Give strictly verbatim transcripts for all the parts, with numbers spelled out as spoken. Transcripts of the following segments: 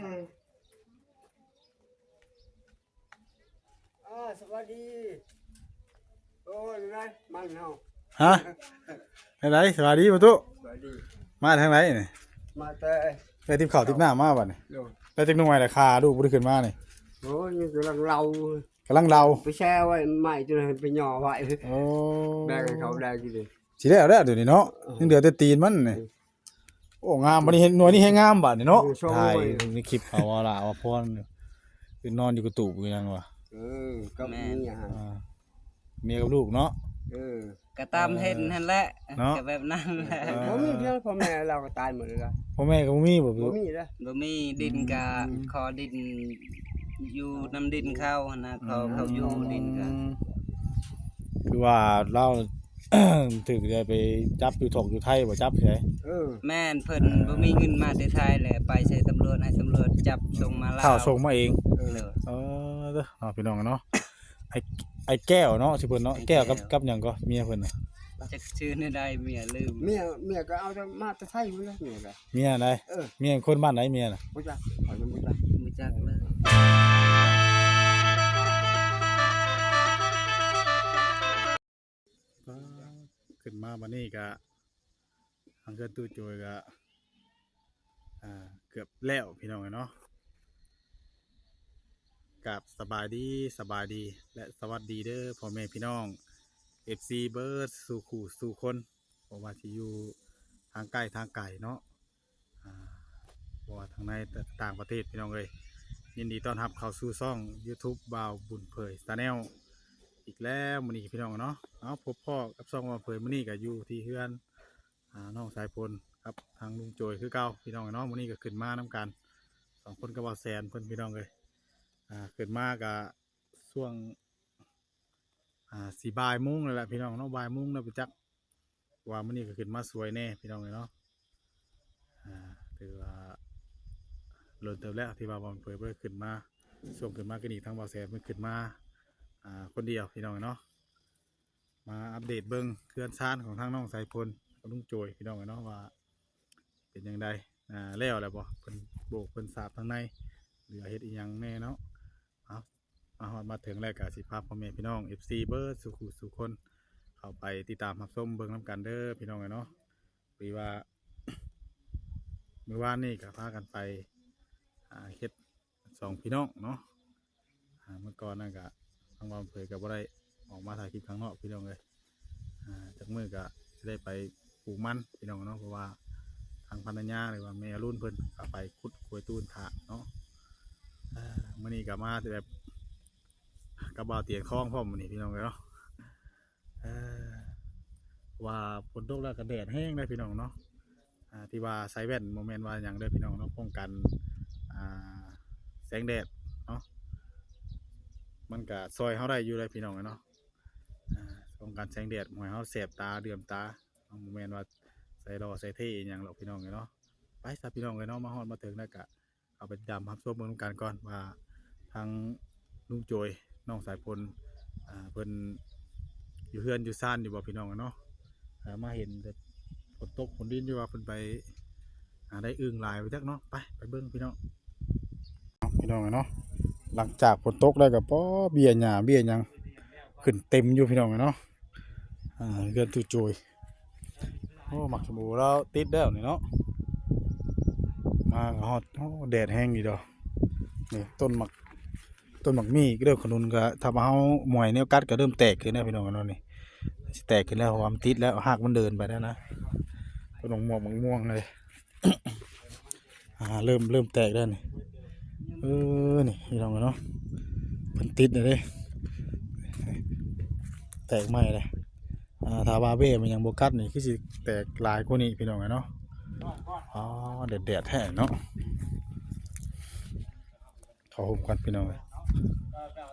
อ่า สวัสดี โอ้ย ไง มันเฮา ฮะ ได๋ๆ สบายดีบ่ตุ สวัสดี มาทางไหนนี่ มาแต่ ไปติบข้าวติบน้ำมาบัดนี้ โดย ไปจักหน่วยล่ะ ขาลูกบ่ได้ขึ้นมานี่ โอ้ย ยังกำลังเล่า กำลังเล่า ไปแช่ไว้ ไม้จนให้ไปหย่อไว้ โอ้ แบ่งให้เขาได้กินเลย สิแล้วแล้วเดี๋ยวนี้เนาะ เออ ยังเหลือแต่ตีนมันนี่ เออ โอ้ งาม บัดนี้เห็นหน่วยนี่แฮงงามบัดนี้เนาะ เออ ชม ถ่าย ไว้ ในคลิปเอาว่าล่ะ ว่าพรอยู่ คือนอนอยู่กระตูบอยู่นั่นวะ เออ ก็มี แม่น อาหาร อ่า เมียกับลูกเนาะ เออ ก็ตามเห็นหั่นแหละ เนาะ ก็แบบนั้นแหละ เออ บ่มีเพียงพ่อแม่เราก็ตายหมดแล้ว พ่อแม่ก็บ่มีบ่ บ่มีแล้ว บ่มี ดินก็ อืม ขอดิน อยู่นำดินเขาหั่นนะ เขา อืม เขาอยู่ดินก็ คือว่าเรา ถือจะไปจับอยู่ถกอยู่ไทยบ่ จับไส เออ แม่น เพิ่น เออ บ่มีเงินมาแต่ไทยแหละ ไปใส่ตำรวจ ให้ตำรวจจับส่งมาลาว ข่าวส่งมาเอง เออ เออ เด้อ เนาะ พี่น้องเนาะ ไอ้ ไอ้แก้วเนาะ ชื่อเพิ่นเนาะ ไอ้แก้ว แก้วกับ กับหยังก็เมียเพิ่นน่ะ จักชื่อแนวใด เมียลืม เมีย เมียก็เอาแต่มาแต่ไทยพุ่นแหละ เมียก็ เมียใด เออ เมียคนบ้านใดเมียน่ะ บ่จัก ข้อยยังบ่จัก บ่จักเลย ขึ้นมาบัดนี้ก็ ทางเฮือนตู้โจยก็ อ่า เกือบแล้วพี่น้องเนาะ กราบสบายดี สบายดี และสวัสดีเด้อ พ่อแม่พี่น้อง เอฟซี เบิดสู่คู่สู่คน บ่ว่าสิอยู่ทางใกล้ทางไกลเนาะ อ่า บ่ว่าทางในต่างประเทศพี่น้องเอ้ย ยินดีต้อนรับเข้าสู่ช่องยูทูบบ่าวบุญเผยแชนแนลอีกแล้วมื้อนี้พี่น้องเนาะ เอาพบพ้อกับช่องบ่าวเผยมื้อนี้ก็อยู่ที่เฮือน อ่า น้องสายฝนกับทางลุงโจยคือเก่าพี่น้องเนาะ มื้อนี้ก็ขึ้นมานำกันสองคนกับบ่าวแสนเพิ่นพี่น้องเอ้ย อ่า ขึ้นมาก็ช่วง อ่า สิบ่ายโมงแล้วแหละพี่น้องเนาะ บ่ายโมงแล้วไปจัก ว่ามื้อนี้ก็ขึ้นมาสวยแน่พี่น้องเอ้ยเนาะ อ่า ถือว่าโดนเติบแล้วที่ว่าบ่าวเผยบ่ได้ขึ้นมา ช่วงขึ้นมาก็นี่ทางบ่าวแสนเพิ่นขึ้นมา อ่า คนเดียวพี่น้องเอ้ยเนาะ มาอัปเดตเบิ่งเฮือนซานของทางน้องสายฝนกับลุงโจยพี่น้องเอ้ยเนาะ ว่าเป็นจั่งใด อ่า แล้วแล้วบ่ เพิ่นโบกเพิ่นสาบทางใน เหลือเฮ็ดอีหยังแน่เนาะ เอา มาฮอดมาถึงแล้วก็สิพาพ่อแม่พี่น้อง เอฟซี เบิดสู่คู่สู่คน เข้าไปติดตามรับชมเบิ่งนำกันเด้อพี่น้องเอ้ยเนาะ พอดีว่า มื้อวานนี้ก็พากันไป อ่า เฮ็ดสองพี่น้องเนาะ อ่า มื้อก่อนนั่นก็ทางบ่าวเผยก็บ่ได้ออกมาถ่ายคลิปข้างนอกพี่น้องเอ้ย อ่า จักมื้อก็สิได้ไปปลูกมันพี่น้องเนาะ เพราะว่าทางภรรยาหรือว่าแม่อรุณเพิ่นก็ไปขุดกล้วยตูนถ่าเนาะ เอ่อ มื้อนี้ก็มาแบบกับบ่าวเตียงทองพร้อมมื้อนี้พี่น้องเอ้ยเนาะ เอ่อ ว่าฝนตกแล้วก็แดดแฮงเด้อพี่น้องเนาะ อ่า ที่ว่าใส่แว่นบ่แม่นว่าหยังเด้อพี่น้องเนาะ ป้องกัน อ่า แสงแดดเนาะ มันก็ซ่อยเฮาได้อยู่เด้อพี่น้องเอ้ยเนาะ อ่า ป้องกันแสงแดด บ่ให้เฮาแสบตาเหลือมตา บ่แม่นว่าใส่หล่อใส่เท่อิหยังหรอกพี่น้องเอ้ยเนาะ ไปซะพี่น้องเอ้ยเนาะ มาฮอดมาถึงแล้วก็เอาไปติดตามรับชมเบิ่งนำกันก่อนว่าทางลุงโจยน้องสายฝน อ่า เพิ่นอยู่เฮือนอยู่ซานอยู่บ่พี่น้องเอ้ยเนาะ อ่า มาเห็นแต่ฝนตกฝนดินอยู่ว่าเพิ่นไป อ่า ได้อึ่งหลายไปจักเนาะ ไป ไปเบิ่งพี่น้อง พี่น้องเอ้ยเนาะ หลังจากฝนตกแล้วก็ ปอ เบี้ยหญ้าเบี้ยหยังขึ้นเต็มอยู่พี่น้องเอ้ยเนาะ อ่า เฮือนตู้โจย โอ้ หมากชมพูแล้วติดแล้วนี่เนาะ มาก็ฮอด โอ้ แดดแฮงอีกดอก นี่ต้นหมาก ต้นหมากมีก็เริ่มขนุนก็ ถ้าว่าเฮาหมอยแนวกัดก็เริ่มแตกขึ้นแล้วพี่น้องเอ้ยเนาะ นี่สิแตกขึ้นแล้ว เพราะว่ามันติดแล้ว ฮากมันเดินไปแล้วนะ ต้นหมากม่วง หมากม่วงเลย อ่า เริ่ม เริ่มแตกแล้วนี่ เออ นี่พี่น้องเอ้ยเนาะ เพิ่นติดแล้วเด้ แตกใหม่เลย อ่า ถ้าว่าเบ้มันยังบ่กัดนี่คือสิแตกหลายกว่านี้พี่น้องเอ้ยเนาะ อ๋อ แดดๆ แท้เนาะ เข้าห่มก่อนพี่น้องเอ้ย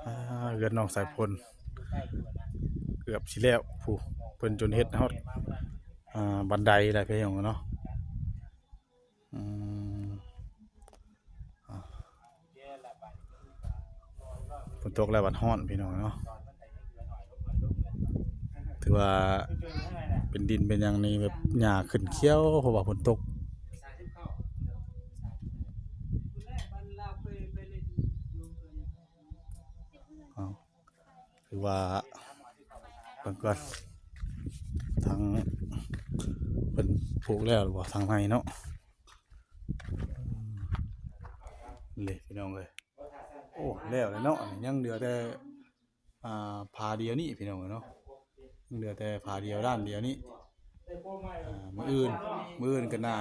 อ่า เฮือนน้องสายฝน เกือบสิแล้ว ผู้ เพิ่นจนเฮ็ดฮอด อ่า บันไดแล้วพี่น้องเนาะ อืม อ่า ฝนตกแล้วบัดฮ้อนพี่น้องเนาะ ถือว่าเป็นดินเป็นหยังนี่แบบหญ้าขึ้นเขียว เพราะว่าฝนตก ถือว่าเบิ่งก่อน ทางเพิ่นปลูกแล้วหรือบ่ ทางในเนาะ นี่พี่น้องเอ้ย โอ้ แล้วแล้วเนาะ อันนี้ยังเหลือแต่ อ่า ผาเดียวนี่พี่น้องเอ้ยเนาะ ยังเหลือแต่ผาเดียวด้านเดียวนี่ อ่า มื้ออื่น มื้ออื่นก็น่า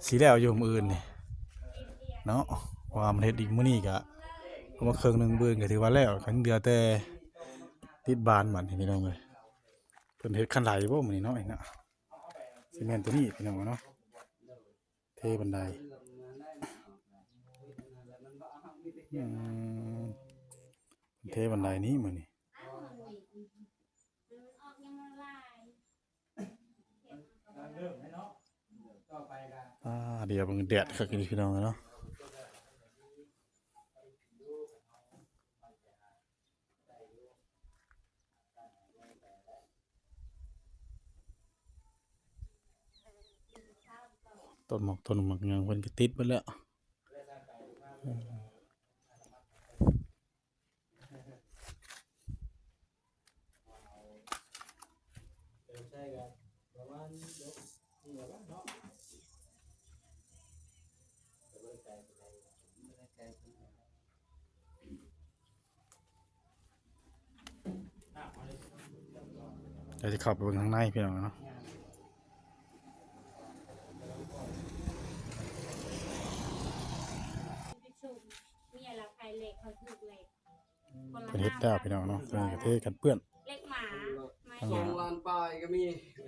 สิแล้วอยู่มื้ออื่นนี่เนาะ เพราะว่ามันเฮ็ดอีกมื้อนี้ก็ เอามาเครื่องหนึ่ง มื้ออื่นก็ถือว่าแล้ว ก็ยังเหลือแต่ติดบานมันพี่น้องเอ้ย เพิ่นเฮ็ดคันไดบ่มื้อนี้เนาะ นี่เนาะ ซีเมนต์ตัวนี้พี่น้องเนาะ เทบันได อืม เทบันไดนี้มื้อนี้ อ่า เดี๋ยวเบิ่งแดดคักอีหลีพี่น้องเนาะ ต้นหมากต้นหมากหยังเพิ่นก็ติดเบิดแล้ว เดี๋ยวจะเข้าไปเบิ่งข้างในพี่น้องเนาะ เมียละใครเหล็กเขาถูกเหล็ก คนละ เป็นเฮ็ดแล้วพี่น้องเนาะ ห้าพัน เพิ่นก็เทกันเปื้อน เหล็กหมาไม้ ข้างห ยา น้า ว สองล้านปลายก็มี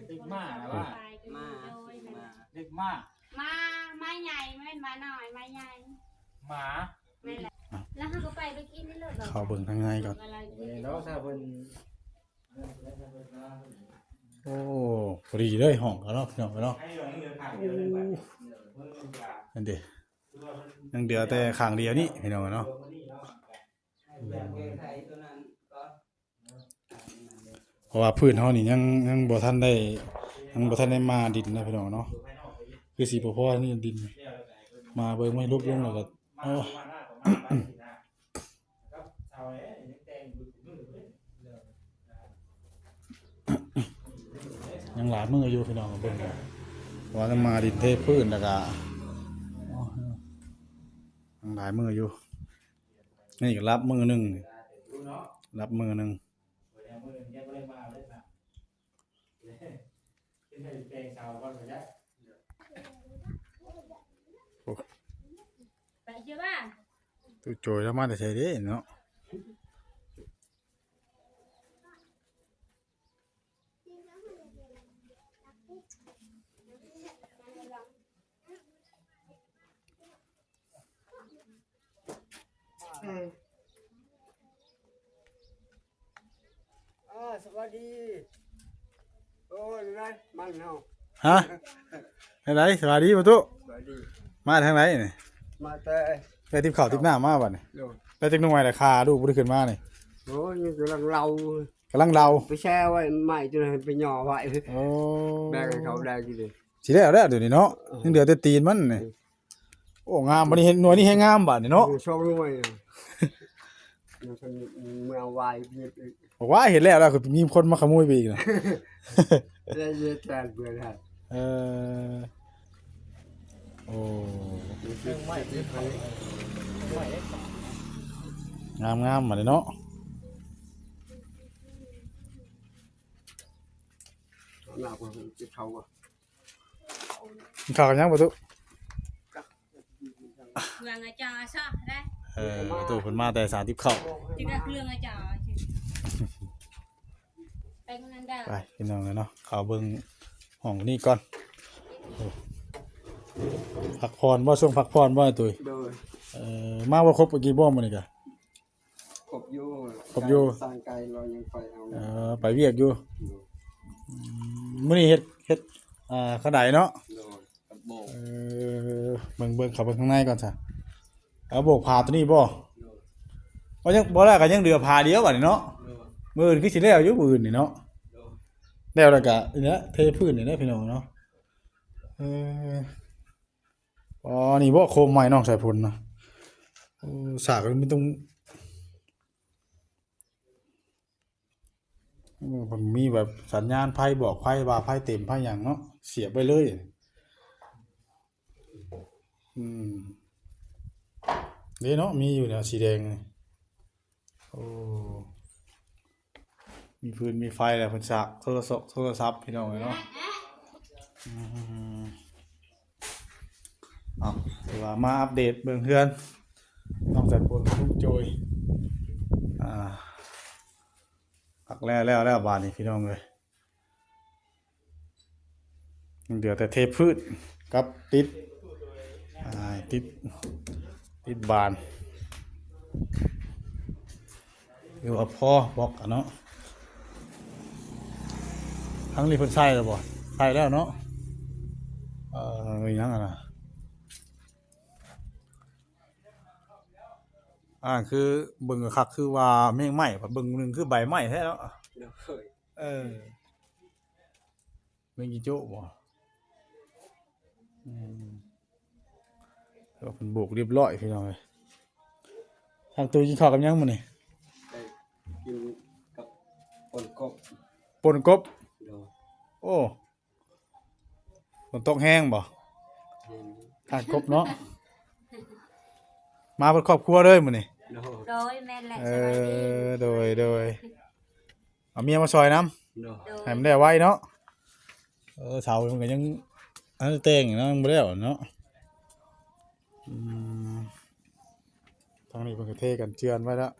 เหล็กหมาแล้ว หมา ว่า ปลายก็มี หมา โดย หมา เหล็กหมา หมา ไม้ใหญ่ไม่เป็นหมาน้อยไม้ใหญ่ หมา แม่นแหละ แล้วเขาก็ไปไปกินนี่เลย เข้าเบิ่งข้างในก่อน อะไร เออเนาะ ถ้าเพิ่น โอ้ พอดีเลยห้องกันเนาะพี่น้องเนาะ ให้เหลือเหลือข้างเดียวเลยบัด นั่นเด้ ยังเหลือแต่ข้างเดียวนี่พี่น้องเนาะ เพราะว่าพื้นเฮานี่ยัง ยังบ่ทันได้ ยังบ่ทันได้มาดินนะพี่น้องเนาะ คือสิบ่พอนี่ดิน มาเบิ่งไม่ลุกลงแล้วก็ โอ้ ยังหลายมื้ออยู่พี่น้องเบิ่ง ว่าจะมาดินเทพื้นแล้วก็ โอ้ ยังหลายมื้ออยู่ นี่ก็รับมื้อหนึ่ง รับมื้อหนึ่ง โอ้ ไปเยอะบ้าง ตู้โจยแล้วมาแต่ไสเด้เนาะ อืม อ่า สวัสดี โอ้ย นั่นมันเนาะ ฮะ ไปไหน สวัสดีประตู สวัสดี มาทางไหนนี่ มาแต่ ไปติบข้าวติบน้ำมาบัดนี่ โดย ไปจักหน่วยละคาลูกบ่ได้ขึ้นมานี่ โอ้ย ยังกำลังเล่า กำลังเล่า ไปแช่ไว้ใหม่จนให้ไปหย่อไว้ โอ้ แบ่งให้เขาได้กินเลย สิแล้วแล้วเดี๋ยวนี้เนาะ เออ ยังเหลือแต่ตีนมันนี่ เออ โอ้ งาม บัดนี้เห็นหน่วยนี่แฮงงามบัดนี่เนาะ เออ สองหน่วย เออ เมื่อวายเพิ่น บอกว่าเห็นแล้ว แล้วก็มีคนมาขโมยไปอีกนะ แล้วเยอะแทนเพื่อนฮะ เออ โอ้ งามงามมาเลยเนาะ หน้าคนจะเท่าอ่ะ กินข้าวกันยังประตู เครื่องอาจารย์ซะได้ เออ ประตูเพิ่นมาแต่สามสิบเข้า จิกเครื่องอาจารย์ ไปคนนั้นได้ ไปพี่น้องเลยเนาะ เข้าเบิ่งห้องนี้ก่อน โอ้ พักผ่อนบ่ ช่วงพักผ่อนบ่ไอ้ตุ้ย โดย เออ มาบ่ครบกี่บ่มื้อนี้กะ ครบอยู่ ครบอยู่ สร้างไกลเรายังไปเอา เออ ไปเวียกอยู่ โดย อืม มื้อนี้เฮ็ด เฮ็ด อ่า ขนาดเนาะ โดย กับโบก เออ เบิ่ง เบิ่งเข้าไปข้างในก่อนซะ เอาโบกผ้าตัวนี้บ่ โดย ว่ายัง บ่แล้วก็ยังเหลือผ้าเดียวบัดนี้เนาะ โดย มื้ออื่นคือสิแล้วอยู่ มื้ออื่นนี่เนาะ โดย แล้ว แล้วก็นี่แหละ เทพื้นนี่แหละพี่น้องเนาะ เออ อ๋อ นี่บ่โคมไม้น้องสายฝนนะ โอ้ สากมันต้อง มันมีแบบสัญญาณไฟบอกไฟว่าไฟเต็มไฟหยังเนาะ เสียบไปเลย อืม นี่เนาะ มีอยู่เนี่ย สีแดงนี่ โอ้ มีฟืนมีไฟแล้ว เพิ่นสากโทรศัพท์ โทรศัพท์พี่น้องเอ้ยเนาะ อืม เอา ถือว่ามาอัปเดตเบิ่งเฮือน น้องสายฝนกับลุงโจย อ่า พักแล้ว แล้ว แล้ว บาดนี้พี่น้องเอ้ย เหลือแต่เทพื้นกับติด อ่า ติด ติดบาน หรือว่าพอบอกกันเนาะ ทั้งนี้เพิ่นใส่แล้วบ่ ใส่แล้วเนาะ เอ่อ มีหยังอะนะ อ่า คือเบิ่งคักๆ คือว่าแมงไม้ เบิ่งหนึ่งคือใบไม้แท้เนาะ โดย เออ แมงจีโจ้บ่ อืม แล้วเพิ่นโบกเรียบร้อยพี่น้องเอ้ย ทางตู้กินข้าวกับหยังมื้อนี้ ได้กินกับป่นกบ ป่นกบ โดย โอ้ ฝนตกแฮงบ่ แฮง ทานกบเนาะ มาเบิดครอบครัวเลยมื้อนี้ โดย โดย แม่นแหละ เออ สบายดี โดย โดย เอาเมียมาซอยนำ โดย โดย ให้มันได้ไวเนาะ เออ เสามันก็ยัง อันนั้นแต่งอยู่นะ มันบ่แล้วเนาะ อืม ทางนี้เพิ่นก็เทกันเจือนไว้แล้ว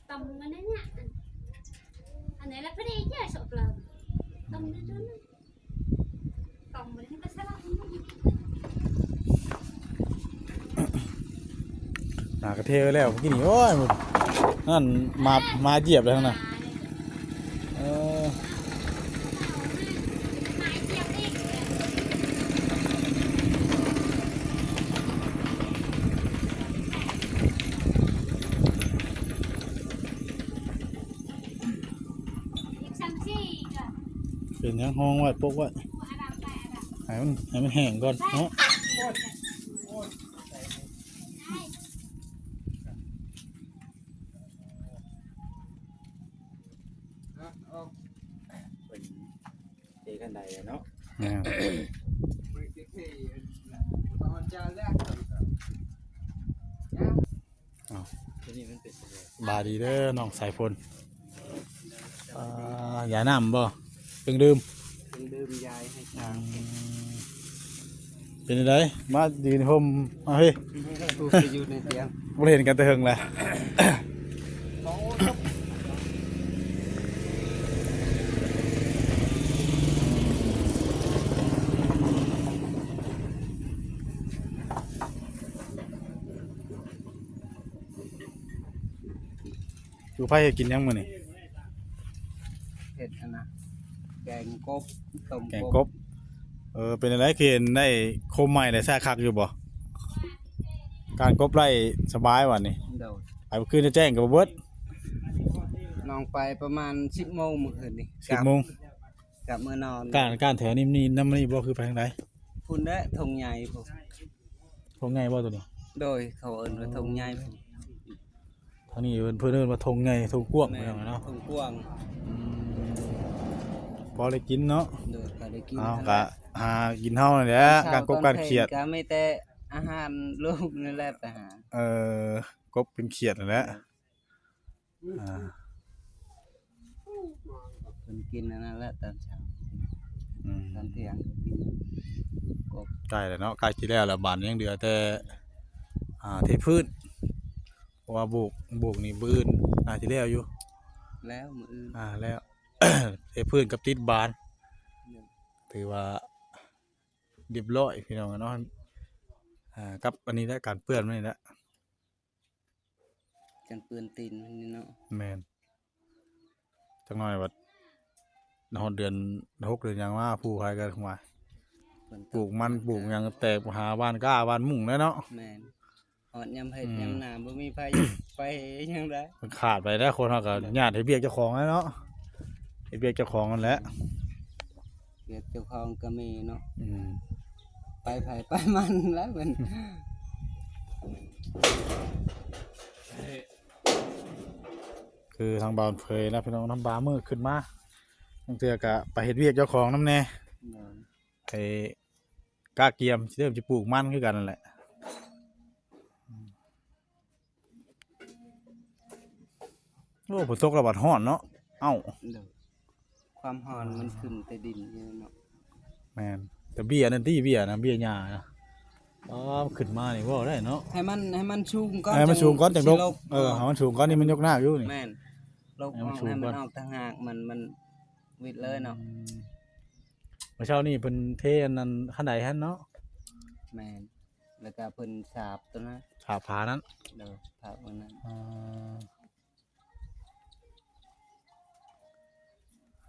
ตำมันนั่นน่ะ อันไหนละพอดีเยอะสกเลย ตำด้วยกันนะ ตำมันนี่ก็สลับมัน หากระเทไว้แล้วเมื่อกี้นี่ โอ้ย นั่นมา มาเหยียบเลยนะ เออ เป็นหยังห้องไว้ ปกไว้ ให้มัน ให้มันแห้งก่อนเนาะ เป็นเจกันไดเนาะ แม่น อ้าว ตัวนี้มันเป็น บายดีเด้อน้องสายฝน อ่า ยาน้ำบ่ เครื่องดื่ม เครื่องดื่มยายให้ช้าง อืม เป็นจั่งใด มายืนห่ม เอาเฮ้ย ผู้ไปอยู่ในเตียง บ่ได้เห็นกันแต่เฮิงแล้ว อยู่ไผเฮ็ดกินหยังมื้อนี้ เฮ็ดอันนะ แกงกบ ต้ม แกงกบ กบ เออ เป็นจั่งใด คือเห็นได้โคมใหม่ได้ใช้คักอยู่บ่ การกบไล่สบายวันนี้ โดย ไปเมื่อคืนจะแจ้งกับเบิด น้องไปประมาณสิบโมงเมื่อคืนนี้ สิบโมง กลับ กลับเมือนอน การ การแถวนี้นี่ น้ำนี่บ่คือไปทางใด พุ้นแหละ ทงใหญ่พุ้น ทงใหญ่บ่ตัวนี้ โดย เขาเอิ้นว่าทงใหญ่พุ้น ทางนี้เพิ่น เพิ่นเอิ้นว่าทงใหญ่ ทงกว้าง แม่น ว่าซั่นเนาะ ทงกว้าง อืม พอได้กินเนาะ โดย พอได้กิน เอา นั่นแหละ กะหากินเฮานั่นแหละ เช้า การกบ ตอน การเขียด เที่ยงก็มีแต่อาหารลูกนั่นแหละไปหา เออ กบเป็นเขียดนั่นแหละ อ่า เพิ่นกินอันนั้นแหละตอนเช้า อืม ตอนเที่ยงก็กินกบ ใกล้แล้วเนาะ ใกล้สิแล้วแล้ว บาดนี้ยังเหลือแต่ อ่า เทพื้น เพราะว่าโบก โบกนี่มื้ออื่นน่าสิแล้วอยู่ แล้วมื้ออื่น อ่า แล้ว เทพื้นกับติดบาน เนี่ย ถือว่าเรียบร้อยพี่น้องเนาะ อ่า กับอันนี้แหละ การเปื้อนมันนี่แหละ จั่งเปื้อนตีนมันนี่เนาะ แม่น จักหน่อยบัดฮอดเดือนหกเดือนหยังมา ผู้ไผก็ว่า ฝนตก ปลูกมันปลูกหยังแตกหาบ้านก้าบ้านมุ่งแล้วเนาะ แม่น ฮอดยามเฮ็ด อืม ยามหน้าบ่มีไผไปหยังได้ มันขาดไปแล้ว คนเฮาก็ แม่น ย้านเฮ็ดเวียกเจ้าของแล้วเนาะ เฮ็ดเวียกเจ้าของนั่นแหละ เวียกเจ้าของก็มีเนาะ อืม ไปไผไปมันแล้วเพิ่น คือทางบ่าวเผยนะพี่น้อง น้ำบามือขึ้นมา บางเทื่อก็ไปเฮ็ดเวียกเจ้าของนำแหน่ โดย ไปกะเกียม สิเริ่มสิปลูกมันคือกันนั่นแหละ โอ้ ฝนตกแล้วบัดร้อนเนาะ เอ้า โดย ความร้อนมันขึ้นแต่ดินอยู่เนาะ แม่น แต่เบี้ยนั่นติ เบี้ยนะ เบี้ยหญ้านะ อ๋อ ขึ้นมานี่เว้าได้เนาะ ให้มัน ให้มันสูงก่อน ให้มันสูงก่อนจั่งดก สิลก เออ ให้มันสูงก่อน นี่มันยกหน้าอยู่นี่ แม่น ลก ให้มัน ออก สูง ให้มัน ก่อน ออกต่างหาก มัน มันวิดเลยเนาะ อืม เมื่อเช้านี่เพิ่นเทอันนั้นคันไดหั่นเนาะ แม่น แล้วก็เพิ่นสาบตัวนั้น สาบผานั้น โดย สาบอันนั้น อ่า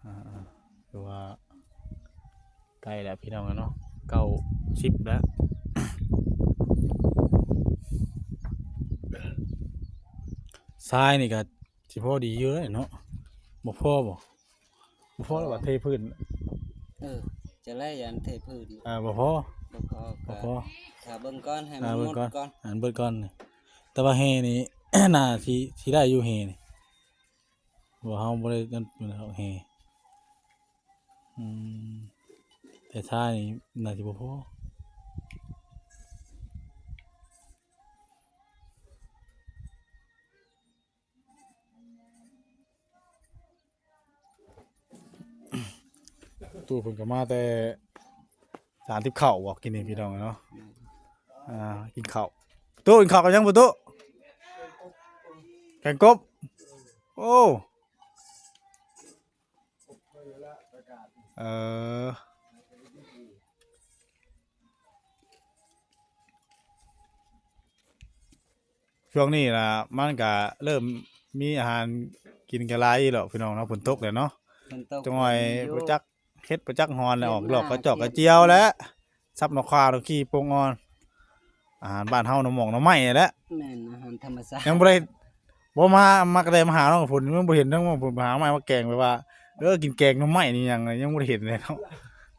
อ่าๆ คือว่าใกล้แล้วพี่น้องเนาะ เก้าสิบแล้ว ทรายนี่ก็สิพอดีอยู่เลยเนาะ บ่พอบ่ บ่พอแล้วว่าเทพื้น เออ จะไล่ยันเทพื้น อ่า บ่พอ บ่พอ บ่พอ ก็ถ้าเบิ่งก่อน ให้ อ่า มัน เบิ่ง หมด ก่อน ก่อน อ่า เบิ่งก่อน แต่ว่าแห่นี่ น่าสิ สิได้อยู่แห่นี่ ว่าเฮาบ่ได้นั่นอยู่แล้วแห่ อืม แต่ทรายนี่น่าสิบ่พอ ตู้เพิ่นก็มาแต่สานติบข้าวบ่ กินนี่พี่น้องเนาะ อ่า กินข้าว ตู้กินข้าวกันยังบ่ตู้ แกงกบ โอ้ เออ ช่วงนี้ล่ะ มันก็เริ่มมีอาหารกินกันหลายแล้วพี่น้องเนาะ ฝนตกแล้วเนาะ ฝนตก จักหน่อย อยู่ บ่จักเฮ็ดบ่จักฮอนแล้ว ออกดอกกระจอกกระเจียวแล้ว สับหน่อข่าหน่อขี้ปงอ่อน อาหารบ้านเฮา หน่อหม่องหน่อไม้นี่แหละ แม่น อาหารธรรมชาติ ยังบ่ได้ บ่มา มักได้มาหาน้องฝน ยังบ่เห็นทั้งน้องฝนไปหาไม้มาแกง แบบว่า เออ กินแกงหน่อไม้นี่หยัง ยังบ่ได้เห็นเลยเนาะ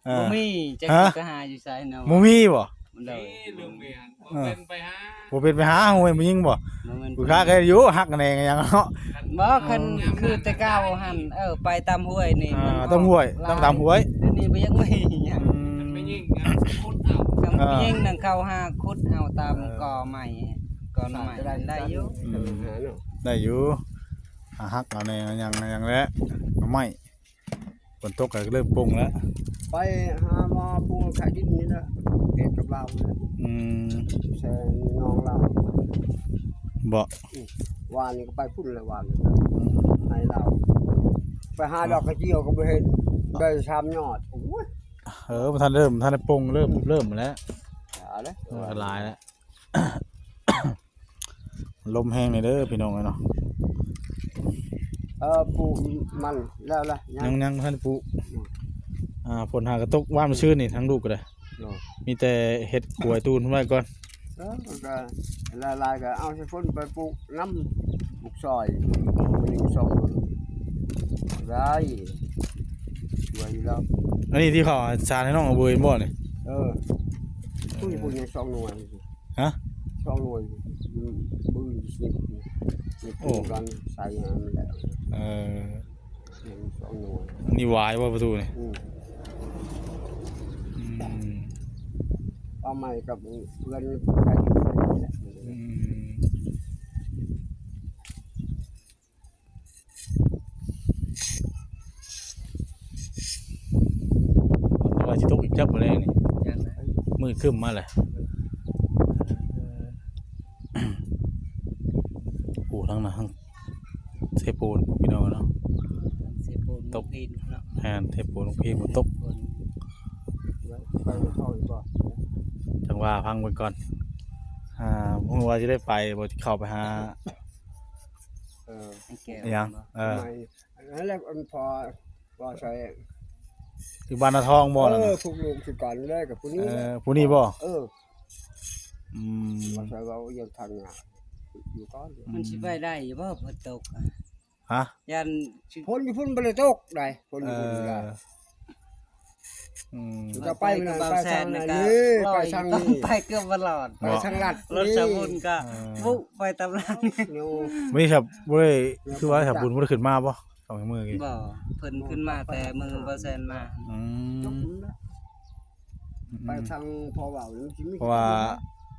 เออ บ่มี จัก ฮะ สิไปหาอยู่ไสเนาะ บ่มีบ่ มันเลย นี่ลุงเบียร์ บ่เป็นไปหา บ่เป็นไปหาห้วยมันยิงบ่ บ่แม่น ผู้ค้าก็อยู่ฮักแหน่งหยังเนาะ บ่ คัน เออ คือแต่เก่าหั่น เออ ไปตามห้วยนี่ อ่า มัน ตามห้วย ออกหลาย ตาม ตามห้วย เดี๋ยวนี้บ่ยังมีหยัง อืม มันไปยิงนะ ขุดเอา คัน อ่า ไปยิงนั่นเขาหาขุดเอาตาม เออ กอไม้ กอไม้ ได้ ได้อยู่ อืม ได้อยู่ หาฮักเอาแหน่งหยัง หยังแหละ เอาไม้ ฝนตกก็เริ่มปงแล้ว ไปหาหมอปงขายดินนี่นะ เฮ็ดกับลาวนี่นะ อืม แซงน้องลาว บ่ อืม วานนี้ก็ไปพุ่นเลย วานนี้นะ อืม ให้ลาว ไปหาดอกกระเจียวก็บ่เห็น ได้สามยอด โอ้ย เออ บ่ทันเริ่ม บ่ทันได้ปง เริ่ม เริ่มแล้ว เอาเลย เออ หลายแล้ว ลมแฮงนี่เด้อพี่น้องเอ้ยเนาะ เออ ปลูกมันแล้วล่ะ ยัง ยัง ยังบ่ทันปลูก อืม อ่า ฝนหากะตกวานมื้อซืนนี่ ทั้งลูกก็ได้ เนาะ มีแต่เฮ็ดกล้วยตูนไว้ก่อน เออ มันก็หลายๆ ก็เอาใส่ฝนไปปลูกนำ ปลูกซอย ปลูกหนึ่งสอง ได้ สวยอยู่แล้ว อันนี้ที่เขาสารให้น้องเอาเบยบ่นี่ เออ ปุ้ย ปุ้ย ยังสองหน่วย ฮะ สองหน่วย อืม ปืนสิบ นี่ โอ้ ปืนกันใส่อันนั้นแหละ เออ ยังสองหน่วย นี่หวายบ่ประตูนี่ อืม อืม เอาใหม่กับเพื่อนใครอยู่นี่แหละ อืม ว่าสิตกอีกจักบ่แลงนี่ จักนะ มืดครึ้มมาแหละ โอ้ ทางนั้นทางเทปูนพี่น้องเนาะ เทปูน ตก พินเนาะ แม่น เทปูนพินมันตก ฝน ไปเข้าอีกบ่ จังว่าพังเบิ่งก่อน อ่า บ่ฮู้ว่าสิได้ไปบ่ สิเข้าไปหา เออ ไอ้แก้ว อิหยัง บ่ เออ ไม่ อันนั้นแหละ อันพอ พอใส่ อยู่บ้านนาทองบ่ เออ นั่นน่ะ พวกลูกสิกันเลยกับผู้นี้ เออ ผู้นี้บ่ เออ อืม พอใส่ว่ายังทางงานอยู่ก่อน มันสิไปได้อยู่บ่ฝนตกอะ ฮะ ย่านสิ ฝนอยู่พุ่นบ่ได้ตกได้ ฝนอยู่พุ่นบ่ได้ เออ อืม จะไป ไปกับ นั่น บ่าว ไป แซน ทาง นะ นั่น ก็ นี่ ลอย ไปทาง อยู่ นี่ ไปเกือบบ่รอด ไปทางลัด รถ นี่ สาวบุญก็ อ่า ปุ๊ไปตามหลัง โน่ บ่ได้ครับ บ่ได้ คือว่าสาวบุญบ่ได้ขึ้นมาบ่ สองมื้อกี้ บ่ เพิ่นขึ้นมาแต่มื้อบ่าวแซนมา อืม จมนะ อืม ไปทางพอเว้านี่สิมี เพราะว่า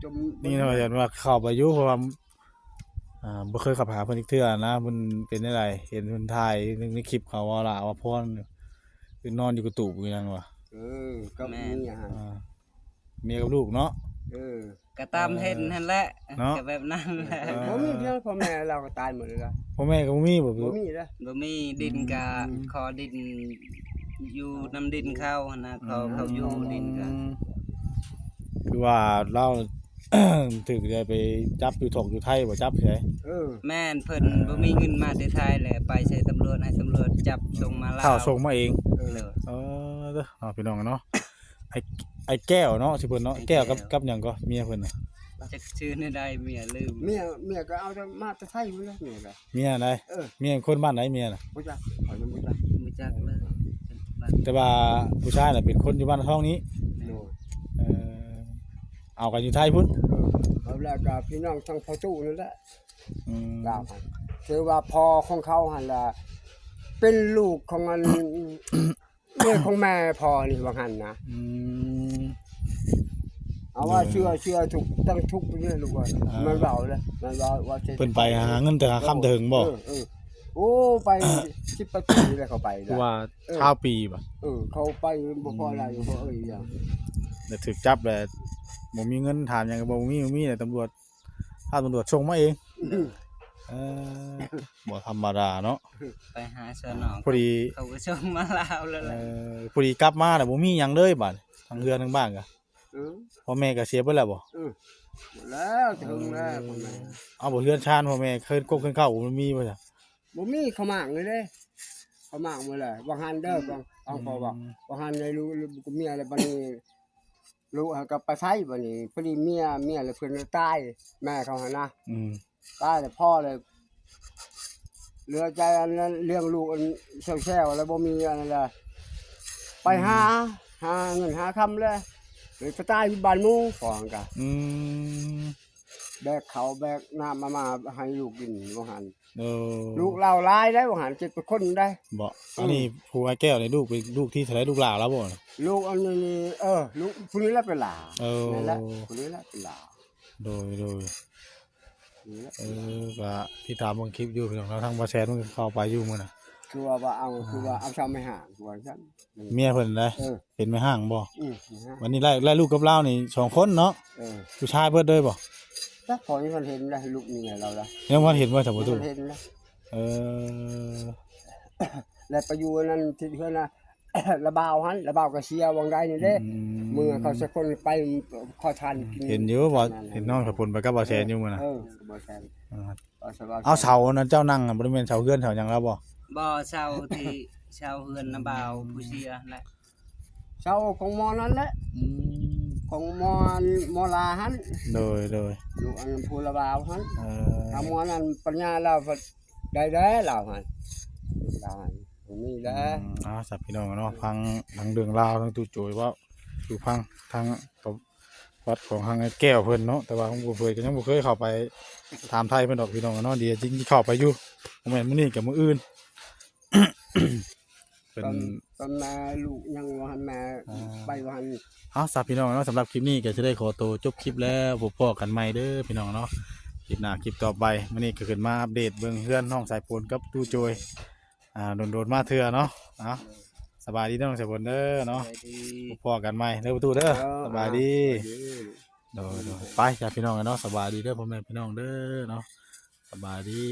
จม นี่เนาะ ว่าเข้าไปอยู่ เพราะว่า อ่า บ่เคยเข้าไปหาเพิ่นจักเทื่อนะ เพิ่นเป็นจั่งใด เห็นเพิ่นถ่ายใน ในคลิปเขาว่าล่ะ ว่าพรคือนอนอยู่กระตูบอยู่นั่นว่ะ เออ ก็ แม่น มีอาหาร อ่า เมียกับลูกเนาะ เออ ก็ตามเห็นนั่นแหละ เนาะ ก็แบบนั้นแหละ เออ บ่มีเพียงพ่อแม่เราก็ตายหมดเลยล่ะ พ่อแม่ก็บ่มีบ่ บ่มีเด้อ บ่มี ดินก็ อืม ขอดิน อยู่นำดินเขาหั่นนะ เขา อืม เขาอยู่ดินก็ อืม คือว่าเรา ถืกได้ไปจับอยู่ถกอยู่ไทยบ่ จับไส เออ แม่น เพิ่น เออ บ่มีเงินมาแต่ไทยแหละ ไปใส่ตำรวจ ให้ตำรวจจับส่งมาลาว เขาส่งมาเอง เออ เออ เด้อ เนาะ พี่น้องเนาะ ไอ้ ไอ้แก้วเนาะ ชื่อเพิ่นเนาะ ไอ้แก้ว แก้วกับ กับหยังก็เมียเพิ่นน่ะ จักชื่อแนวใด เมียลืม เมีย เมียก็เอาแต่มาแต่ไทยพุ่นแหละ เมียก็ เมียใด เออ เมียคนบ้านใดเมียน่ะ บ่จัก เขายังบ่จัก บ่จักเลย แต่ว่าผู้ชายน่ะเป็นคนอยู่บ้านทองนี้ โดย เออ เอากันอยู่ไทยพุ้น เออ เอาแล้วก็พี่น้องทางพ่อตู้นั่นแหละ อืม ลาวหั่น คือว่าพ่อของเขาหั่นล่ะ เป็นลูกของอัน เมียของแม่พ่อนี่ว่าหั่นนะ อืม เอาว่า โดย เชื่อ เชื่อทุก ทั้งทุกเรื่องลูกว่า อ่า มันเว้าเลย มันเว้า ว่าจะ เพิ่นไปหาเงินแต่หาค่ำแต่หึงบ่ เออ เออ โอ้ ไปสิบปลายปีแล้วเขาไปนะ คือว่า เออ ซาวปีบ่ เออ เขาไปบ่พออะไร อืม เขาเอ้ยอย่าง แล้วถืกจับแล้ว บ่มีเงินถามหยังก็บ่มี บ่มีแล้วตำรวจ ถ้าตำรวจส่งมาเอง อืม เออ บ่ธรรมดาเนาะ ไปหาสนอง พอดี เขาก็ส่งมาลาวแล้วแหละ เออ พอดีกลับมาแล้วบ่มีหยังเลยบาด ทั้งเฮือนทั้งบ้านก็ เออ พ่อแม่ก็เสียเบิดแล้วบ่ เออ หมดแล้ว ถึงแล้ว เออ พ่อแม่ เอาบ่ เฮือนชานพ่อแม่ เฮือนกกเฮือนเค้าบ่มีบ่จ้ะ บ่มี เขามางเลยเด้ เขามางหมดเลย ว่าหั่นเด้อ อืม บาง บางพ่อว่า อืม ว่าหั่นเลย ลูก ลูกเมียแล้วบัดนี้ ลูกหาก็ไปไสบัดนี้ พอดีเมีย เมียแล้วเพิ่นตาย แม่เขาหั่นนะ อืม ตายแล้วพ่อเลย เหลือใจอันนั้นเลี้ยงลูกอันแซวๆ แล้วบ่มีอันนั้นละ ไปหา อืม หาเงินหาคำเลย เลยไปตายอยู่บ้านหมู่พ่อหั่นกะ อืม แบกข้าวแบกน้ำมา มาให้ลูกกินว่าหั่น เออ ลูกลาวหลายได้ว่าหั่น เจ็ดแปดคนได้ บ่ อืม อันนี้ผู้อ้ายแก้วนี่ลูกเป็นลูกที่เท่าไหร่ ลูกหลานแล้วบ่ ลูกอันนี้นี่ เออ ลูกผู้นี้แหละเป็นหลาน เออ นั่นแหละ ผู้นี้แหละเป็นหลาน โดย โดย นี่แหละ เออ ก็ติดตามเบิ่งคลิปอยู่พี่น้องเนาะ ทางบ่าวแซนมันก็เข้าไปอยู่มื้อน่ะ คือว่า ว่าเอา คือว่าเอาซ้ำไม่ห่าง คือว่าซั่น เมียเพิ่นนะ เออ เป็นแม่ฮ้างบ่ อืม นะฮะ วันนี้ไล่ ไล่ลูกกับลาวนี่สองคนเนาะ เออ ผู้ชายเบิดเลยบ่ จักพอนี่มันเห็นแล้ว ลูกเมียเราละ ยังบ่เห็นว่าสมมุติ มันเห็นแล้ว เออ แล้วไปอยู่อันนั้นที่เฮือนนะ ละบ่าวหั่น ละบ่าวก็เสียวังใดนี่เด้ อืม เมื่อเขาสักคนไปขอทานกิน เห็นอยู่บ่ นั่นน่ะ เห็นน้องสะพลไปกับบ่าวแซนอยู่มื้อน่ะ เออ บ่าวแซน อ่า เอาเสาอันนั้นเจ้านั่งน่ะ บ่ได้แม่นเสาเฮือนเสาหยังแล้วบ่ บ่ เสาที่ เสาเฮือนนะบ่าวผู้เสียนั่นแหละ เสาของหมอนั่นแหละ อืม ของหมอ หมอลาหั่น โดย โดย ลูกอันผู้ละบ่าวหั่น เออ ถ้าหมอนั่นปัญญาลาวได้ ได้ลาวหั่น ลูกลาวหั่น บ่มีแล้ว อืม อ่า สับพี่น้องเนาะ ฟังทั้งเรื่องราว ทั้งตู้โจยเว้า สู่ฟังทั้งประวัติของทางไอ้แก้วเพิ่นเนาะ แต่ว่าผมบ่เคย ก็ยังบ่เคยเข้าไปถามไทยเพิ่นดอกพี่น้องเนาะ เดี๋ยวจริงสิเข้าไปอยู่ บ่แม่นมื้อนี้ก็มื้ออื่น เป็น ตอน ตอนมาลูกยังว่าหั่นมา อ่า ไปว่าหั่น เอาซะพี่น้องเนาะ สำหรับคลิปนี้ก็สิได้ขอตัวจบคลิปแล้ว พบพ้อกันใหม่เด้อพี่น้องเนาะ คลิปหน้าคลิปต่อไป มื้อนี้ก็ขึ้นมาอัปเดตเบิ่งเฮือนน้องสายฝนกับตู้โจย อ่า โดนๆ มาเทื่อเนาะ เอา สบายดีน้องสายฝนเด้อเนาะ สบายดี พบพ้อกันใหม่เด้อประตูเด้อ เออ สบายดี อ่า สบายดี โดยๆ ไปจ้ะพี่น้องเนาะ สบายดีเด้อพ่อแม่พี่น้องเด้อเนาะ สบายดี